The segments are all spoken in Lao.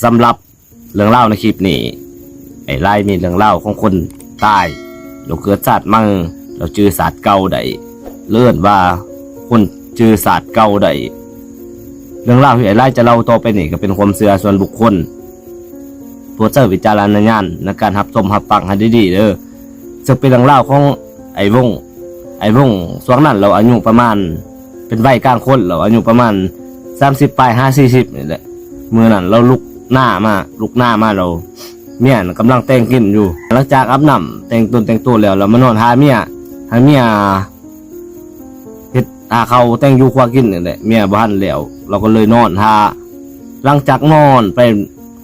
ສຳລັບເລື່ອງລາວໃນຄລິບນີ້ ອ້າຍຫຼາຍມີເລື່ອງລາວຂອງຄົນຕາຍ ແລ້ວເກີດຊາດໃໝ່ ແລ້ວຈື່ຊາດເກົ່າໄດ້ ເອີ້ນວ່າຄົນຈື່ຊາດເກົ່າໄດ້. ເລື່ອງລາວທີ່ອ້າຍຫຼາຍຈະເລົ່າຕໍ່ໄປນີ້ ກໍເປັນຄວາມເຊື່ອສ່ວນບຸກຄົນ ໂປດໃຊ້ວິຈາລະນະຍານໃນການຮັບຊົມຮັບຟັງໃຫ້ດີໆເດີ້. ເຊິ່ງເປັນເລື່ອງລາວຂອງອ້າຍວົງ. ອ້າຍວົງຊ່ວງນັ້ນລາວອາຍຸປະມານ ເປັນໄວກາງຄົນ ລາວອາຍຸປະມານສາມສິບປາຍຫາສີ່ສິບນີ້ແຫຼະ. ມື້ນັ້ນລາວລຸກນາມາ ລຸກນາມາແລ້ວ ເມຍນະກຳລັງແຕ່ງກິນຢູ່. ຫຼັງຈາກອາບນ້ຳ ແຕ່ງຕົນແຕ່ງໂຕແລ້ວ ລາວມານອນຖ້າເມຍ ໃຫ້ເມຍເຮັດ ຖ້າເຂົ້າແຕ່ງຢູ່ຄົວກິນນີ້ແຫຼະ ເມຍບໍ່ທັນແລ້ວ ລາວກໍເລີຍນອນຖ້າ. ຫຼັງຈາກນອນໄປ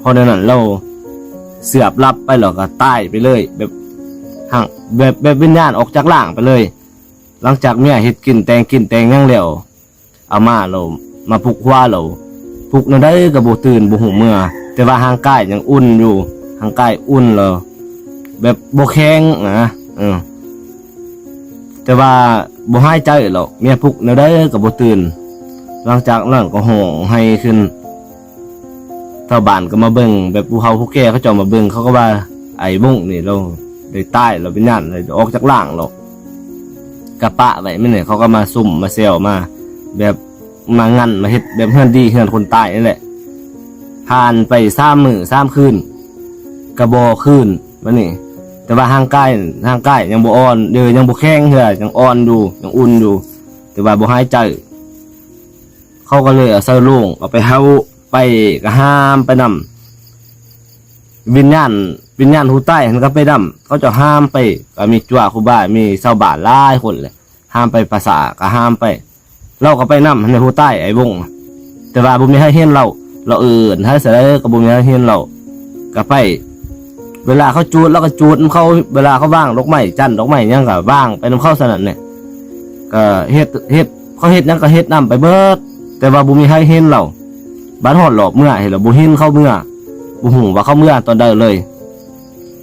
ພໍແນວນັ້ນ ລາວເສຍບຫຼັບໄປ ແລ້ວກໍຕາຍໄປເລີຍ ແບບຮ່າງ ແບບ ແບບວິນຍານອອກຈາກຮ່າງໄປເລີຍ. ຫຼັງຈາກເມຍເຮັດກິນ ແຕ່ງກິນແຕ່ງຫຍັງແລ້ວ ເອົາມາແລ້ວ ມາປຸກຫົວແລ້ວ ປຸກແນວໃດກໍບໍ່ຕື່ນ ບໍ່ຮູ້ເມື່ອ ແຕ່ວ່າຮ່າງກາຍຍັງອຸ່ນຢູ່ ຮ່າງກາຍອຸ່ນແລ້ວ ແບບບໍ່ແຂງນະ ເອີ ແຕ່ວ່າບໍ່ຫາຍໃຈແລ້ວ ເມຍປຸກແນວໃດກໍບໍ່ຕື່ນ. ຫຼັງຈາກນັ້ນກໍຮ້ອງໄຫ້ຂຶ້ນ ຊາວບ້ານກໍມາເບິ່ງ ແບບຜູ້ເຖົ້າຜູ້ແກ່ເຂົາເຈົ້າມາເບິ່ງ ເຂົາກໍວ່າ ອ້າຍວົງນີ້ລາວໄດ້ຕາຍແລ້ວ ວິນຍານໄດ້ອອກຈາກຮ່າງແລ້ວ ກະປະໄວ້ແມ່ນແຫຼະ. ເຂົາກໍມາຊຸມມາແຊວ ມາແບບມາງັນ ມາເຮັດແບບເຮືອນດີເຮືອນຄົນຕາຍນີ້ແຫຼະ. ຜ່ານໄປສາມມື້ສາມຄືນ ກໍບໍ່ຄືນບາດນີ້ ແຕ່ວ່າຮ່າງກາຍ ຮ່າງກາຍຍັງບໍ່ອ່ອນເດີ້ ຍັງບໍ່ແຂງເທື່ອ ຍັງອ່ອນຢູ່ ຍັງອຸ່ນຢູ່ ແຕ່ວ່າບໍ່ຫາຍໃຈ. ເຂົາກໍເລີຍເອົາໃສ່ໂລງ ເອົາໄປເຜົາ ໄປກໍຫາມໄປນຳ ວິນຍານ ວິນຍານຜູ້ຕາຍຫັ້ນກໍໄປນຳ ເຂົາເຈົ້າຫາມໄປ ກໍມີຈົວຄູບາ ມີຊາວບ້ານຫຼາຍຄົນແຫຼະ ຫາມໄປປ່າຊ້າກໍຫາມໄປ ລາວກໍໄປນຳຫັ້ນແຫຼະ ຜູ້ຕາຍ ອ້າຍວົງ ແຕ່ວ່າບໍ່ມີໃຜເຫັນລາວ ລາວເອີ້ນໃຜໃສ່ກໍບໍ່ມີໃຜເຫັນລາວ ກໍໄປ ເວລາເຂົາຈູດລາວກໍຈູດນຳເຂົາ ເວລາເຂົາວາງດອກໄມ້ຈັນດອກໄມ້ຫຍັງກໍວາງໄປນຳເຂົາສ່ຳນັ້ນແຫຼະ. ກໍເຮັດ ເຮັດ ເຂົາເຮັດຫຍັງກໍເຮັດນຳໄປເບິດ ແຕ່ວ່າບໍ່ມີໃຜເຫັນລາວ. ບາດຮອດຮອບເມືອຫັ້ນລະ ບໍ່ເຫັນເຂົາເມືອ ບໍ່ຮູ້ວ່າເຂົາເມືອຕອນໃດເລີຍ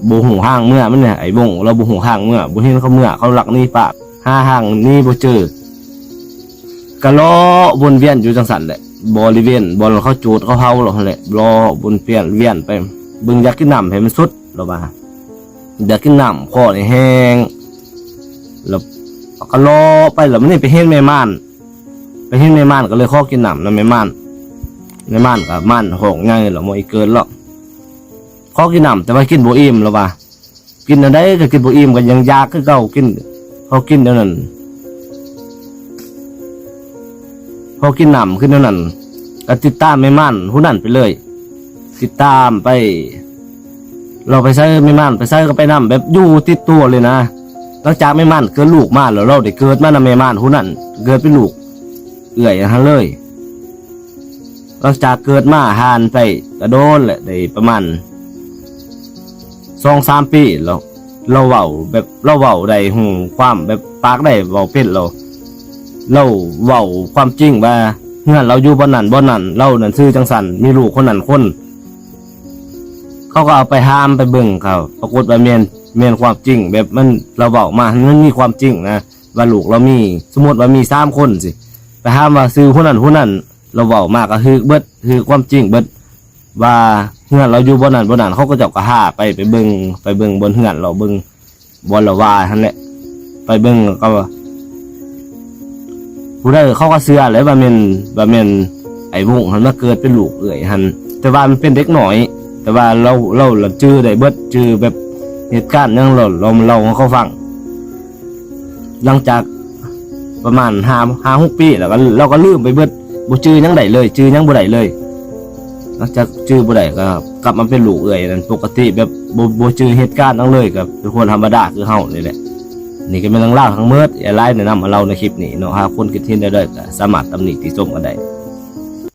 ບໍ່ຮູ້ທາງເມືອ ມັນແຫຼະ ອ້າຍວົງລາວບໍ່ຮູ້ທາງເມືອ ບໍ່ເຫັນເຂົາເມືອ ເຂົາລັກໜີປາ ຫາທາງໜີບໍ່ເຈີ ກໍເລາະວົນວຽນຢູ່ຈັ່ງຊັ້ນແຫຼະ ບໍລິເວນບ່ອນເຂົາຈູດເຂົາເຜົາລາວຫັ້ນແຫຼະ ເລາະວົນວຽນ ວຽນໄປ ເບິ່ງຢາກກິນນ້ຳໃຫ້ມັນສຸດ ລາວວ່າ ຢາກກິນນ້ຳ ຄໍນີ້ແຫ້ງ ແລ້ວກໍເລາະໄປ ແລ້ວມັນນີ້ໄປເຫັນແມ່ມ່ານ ໄປເຫັນແມ່ມ່ານ ກໍເລີຍຂໍກິນນ້ຳນຳແມ່ມ່ານ ແມ່ມ່ານກໍມ່ານຮ້ອງໃຫຍ່ແລ້ວ ໝໍອີເກີນເລາະ ຂໍກິນນ້ຳ ແຕ່ວ່າກິນບໍ່ອີ່ມ ລາວວ່າ ກິນແນວໃດກໍກິນບໍ່ອີ່ມ ກໍຍັງຢາກຄືເກົ່າ ກິນ ພໍກິນແນວນັ້ນ ພໍກິນນ້ຳຄືແນວນັ້ນ ກໍຕິດຕາມແມ່ມ່ານຜູ້ນັ້ນໄປເລີຍ ຕິດຕາມໄປ ລາວໄປໃສແມ່ມ່ານໄປໃສກໍໄປນຳ ແບບຢູ່ຕິດຕົວເລີຍນະ. ຫຼັງຈາກແມ່ມ່ານເກີດລູກມາແລ້ວ ລາວໄດ້ເກີດມານຳແມ່ມ່ານຜູ້ນັ້ນ ເກີດເປັນລູກເອື້ອຍຫັ້ນເລີຍ. ຫຼັງຈາກເກີດມາຜ່ານໄປກະໂດນແຫຼະ ໄດ້ປະມານສອງສາມປີແລ້ວ ລາວເວົ້າແບບ ລາວເວົ້າໄດ້ຮູ້ຄວາມ ແບບປາກໄດ້ເວົ້າເປັນແລ້ວ ລາວເວົ້າຄວາມຈິງວ່າເຮືອນລາວຢູ່ບ່ອນນັ້ນບ່ອນນັ້ນ ລາວນັ້ນຊື່ຈັ່ງຊັ້ນ ມີລູກຄົນນັ້ນຄົນ. ເຂົາກໍເອົາໄປຖາມໄປເບິ່ງ ກໍປາກົດວ່າແມ່ນ ແມ່ນຄວາມຈິງ ແບບມັນ ລາວເວົ້າມາ ມັນມີຄວາມຈິງນະ ວ່າລູກລາວມີ ສົມມຸດວ່າມີສາມຄົນຊີ້ ໄປຖາມວ່າຊື່ຜູ້ນັ້ນຜູ້ນັ້ນ ລາວເວົ້າມາກໍຖືກເບິດ ຄືຄວາມຈິງເບິດ ວ່າເຮືອນລາວຢູ່ບ່ອນນັ້ນບ່ອນນັ້ນ. ເຂົາກໍເຈົ້າກໍພາໄປ ໄປເບິ່ງ ໄປເບິ່ງບ່ອນເຮືອນລາວ ເບິ່ງບ່ອນລາວວ່າຫັ້ນແຫຼະ ໄປເບິ່ງກໍວ່າ ຜູ້ໃດເຂົາກໍເຊື່ອແຫຼະວ່າແມ່ນ ວ່າແມ່ນໄອ້ວົງຫັ້ນມາເກີດເປັນລູກເອື້ອຍຫັ້ນ ແຕ່ວ່າມັນເປັນເດັກນ້ອຍ ແຕ່ວ່າລາວ ລາວລະຈື່ໄດ້ເບິດ ຈື່ແບບເຫດການຫຍັງ ລາວ ລາວເລົ່າໃຫ້ເຂົາຟັງ. ຫຼັງຈາກປະມານຫ້າ ຫ້າຫົກປີແລ້ວກໍ ລາວກໍລືມໄປເບິດ ບໍ່ຈື່ຫຍັງໄດ້ເລີຍ ຈື່ຫຍັງບໍ່ໄດ້ເລີຍ. ຫຼັງຈາກຈື່ບໍ່ໄດ້ກໍກັບມາເປັນລູກເອື້ອຍນັ້ນປົກກະຕິ ແບບບໍ່ ບໍ່ຈື່ເຫດການຫຍັງເລີຍ ກໍເປັນຄົນທຳມະດາຄືເຮົານີ້ແຫຼະ. ນີ້ກໍແມ່ນເລື່ອງລາວທັງໝົດ ອ້າຍຫຼາຍແນະນຳມາເລົ່າໃນຄລິບນີ້ເນາະ. ຫາກຄົນຄິດເຫັນແນວໃດກໍສາມາດຕຳໜິຕິຊົມກັນໄດ້.